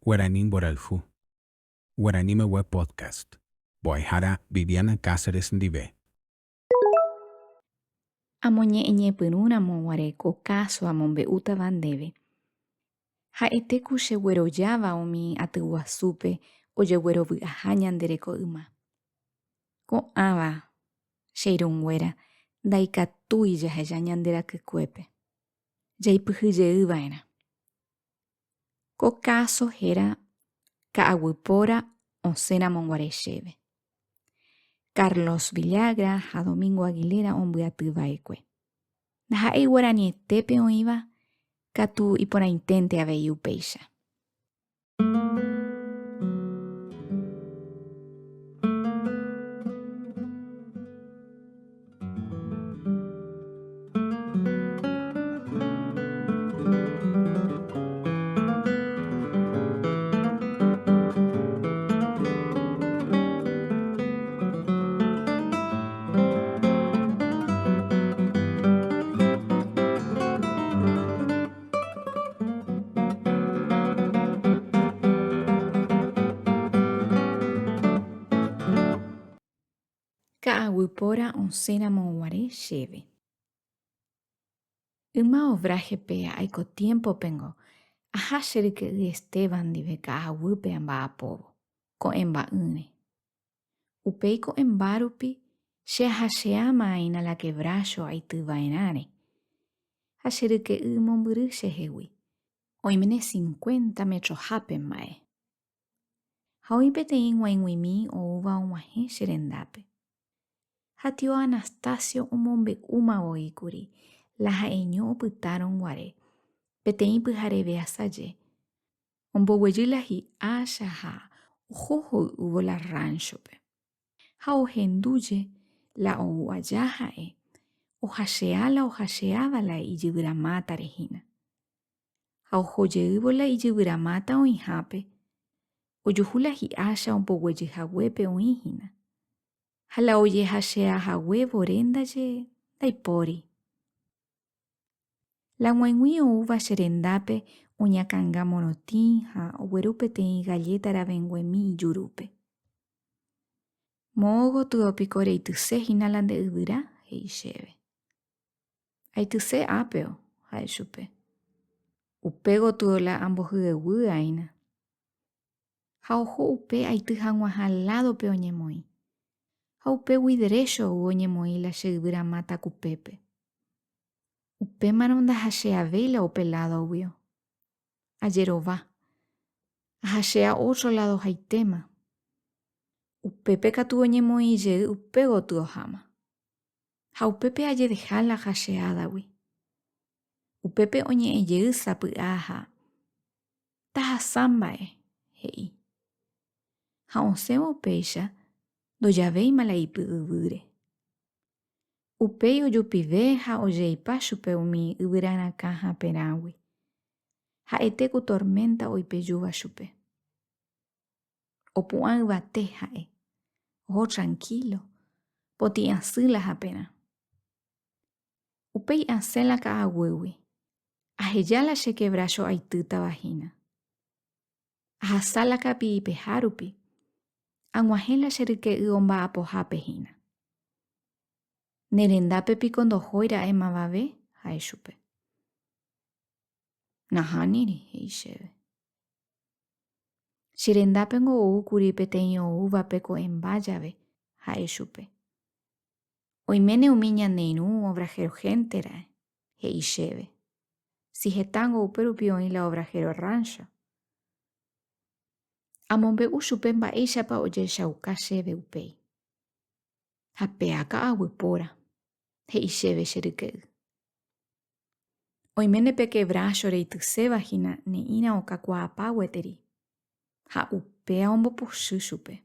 Guarani mborayhu. Guaraníme Web Podcast. Mbo'ehára Viviana Cáceres ndive. Amoñe'ẽñepyrũramo guare ko káso amombe'útava ndéve, ha'ete ku cheguerojáva umi atyguasúpe ojeguerovy'aha ñande reko yma. Ko'ãva, che irũnguéra, ndaikatúi jaheja ñande rakykuépe. Jaipyhyjeyva'erã. Ko káso héra Ka'aguypóra osẽramo guare chéve. Carlos Villagra ha Domingo Aguilera ombyaty va'ekue. Ndaha'éi guaranietépe oĩva, katu iporãiténte avei upéicha. Ka'aguypóra osẽramo guare chéve. Yma ovráhepe aiko tiémpopengo aha che ryke'y Esteban ndive ka'aguýpe amba'apóvo, ko'ẽmba'ỹre. Upéi ko'ẽmba rupi che ahacheáma aína la quebracho aity va'erãre, ha che ryke'y mombyry chehegui, oiméne cincuenta metrohápe mba'e. Ha oĩ peteĩ g̃uaig̃uimi oúva og̃uahẽ che rendápe. Ha tio Anastasio omombe'úma voi kuri la ha'eño opytárõ guare peteĩ pyhareve asaje, omboguejy la hi'ácha ha oho hoy'úvo la rránchope. Ha ohendúje la ou aja ha'e, ohachea la ohacheáva la ijyvyramátare hína. Ha oho jeývo la ijyvyramáta oĩhápe, ojuhu la hi'ácha omboguejy haguépe oĩ hína. Ha la ojehachea hague vore ndaje ndaipóri. La g̃uaig̃ui oúva che rendápe oñakãnga morotĩ ha ogueru peteĩ galléta ravenguemi ijurúpe. Moõ gotyo piko reityse hína la nde yvyra? he'i chéve. Aityse ápeo, ha'e chupe. Upe gotyo la ambohyeguy aína. Ha oho upe aity hag̃uaha ládope oñemoĩ. Ha upégui derécho ou oñemoĩ la che yvyra máta kupépe. Upémarõ ndahacheavéi la upe ládoguio. Ajerova. Ahachea ótro ladohaitéma. Upépe katu oñemoĩ jey upe gotyoháma. Ha upépe ajedeha la hacheádagui. Upépe oñe'ẽ jey sapy'a ha Tahasa mba'e, he'i. Ha osẽvo upéicha, ndojavéima la ipy yvýre. Upéi ojupive ha ojeipa chupe umi yvyra rakã haperãgui. Ha'ete ku torménta oipejúva chupe. Opu'ã yvate ha'e. Oho trankílo, potĩ asy la haperã. Upéi asẽ la ka'aguýgui. Aheja la che quebracho aitýtava hína. Ahasa la kapi'ipeha rupi. Ag̃uahẽ la che ryke'y omba'apohápe hína. Ne rendápe piko ndohói ra'e mavave? ha'e chupe. Nahániri, he'i chéve. Che rendápengo ou kuri peteĩ oúvape ko'ẽmba jave, ha'e chupe. Oiméne umi ñane irũ obrajero hénte ra'e, he'i chéve. Si hetángo upérupi oĩ la obrajero ráncho. Amombe'u chupe mba'éichapa ojechauka chéve upéi. Ha péa ka'aguy póra, he'i chéve che ryke'y. Oiméne pe quebracho reityséva hína ne'ĩra okakuaapa gueteri, ha upéa ombopochy chupe.